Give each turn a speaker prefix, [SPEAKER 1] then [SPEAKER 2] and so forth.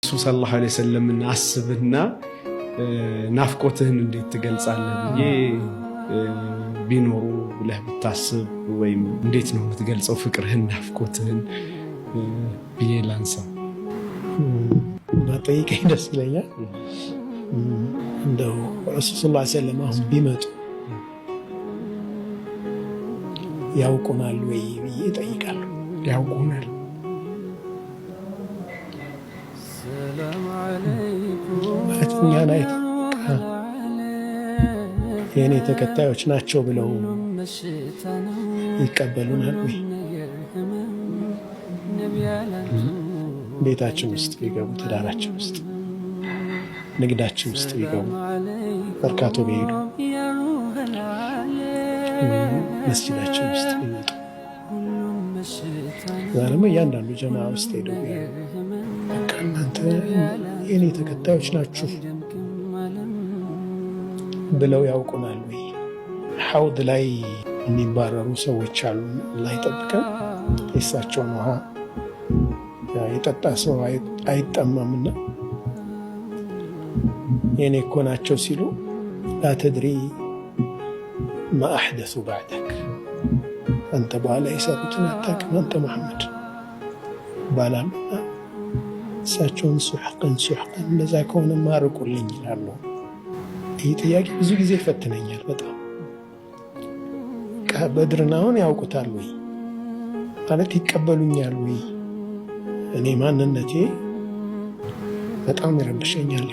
[SPEAKER 1] ረሱል صلى الله عليه وسلم ን አስብና ናፍቆትህን እንዴት ትገልጻለህ ብዬ ቢኖሩ ብለህ ብታስብ ወይም እንዴት ነው የምትገልጸው ፍቅርህን ናፍቆትህን ብዬ ላንሳ።
[SPEAKER 2] ጠይቀኝ ደስ ይለኛል። እንደው ረሱል صلى الله عليه وسلم አሁን ቢመጡ ያውቁናል ወይ ብዬ እጠይቃለሁ።
[SPEAKER 1] ያውቁናል።
[SPEAKER 2] ማለት እኛን አይተው የእኔ ተከታዮች ናቸው ብለው ይቀበሉናል ወይ? ቤታችን ውስጥ ቢገቡ፣ ትዳራችን ውስጥ፣ ንግዳችን ውስጥ ቢገቡ፣ መርካቶ ቢሄዱ፣ መስጂዳችን ውስጥ ቢመጡ፣ እዛ ደግሞ እያንዳንዱ ጀማ ውስጥ ሄደው ቢያዩ በቃ እናንተ የእኔ ተከታዮች ናችሁ ብለው ያውቁናል ወይ? ሐውድ ላይ የሚባረሩ ሰዎች አሉ። አላህ ይጠብቀን። የእሳቸውን ውሃ የጠጣ ሰው አይጠማምና የእኔ እኮ ናቸው ሲሉ لا تدري ما أحدثوا بعدك፣ አንተ በኋላ የሰሩትን አታውቅም አንተ መሐመድ ይባላሉና እሳቸውን سحقا سحقا እንደዛ ከሆነ ማርቁልኝ ይላሉ። ይህ ጥያቄ ብዙ ጊዜ ይፈትነኛል በጣም። በድርን አሁን ያውቁታል ወይ ማለት ይቀበሉኛል ወይ? እኔ ማንነቴ በጣም ይረብሸኛል።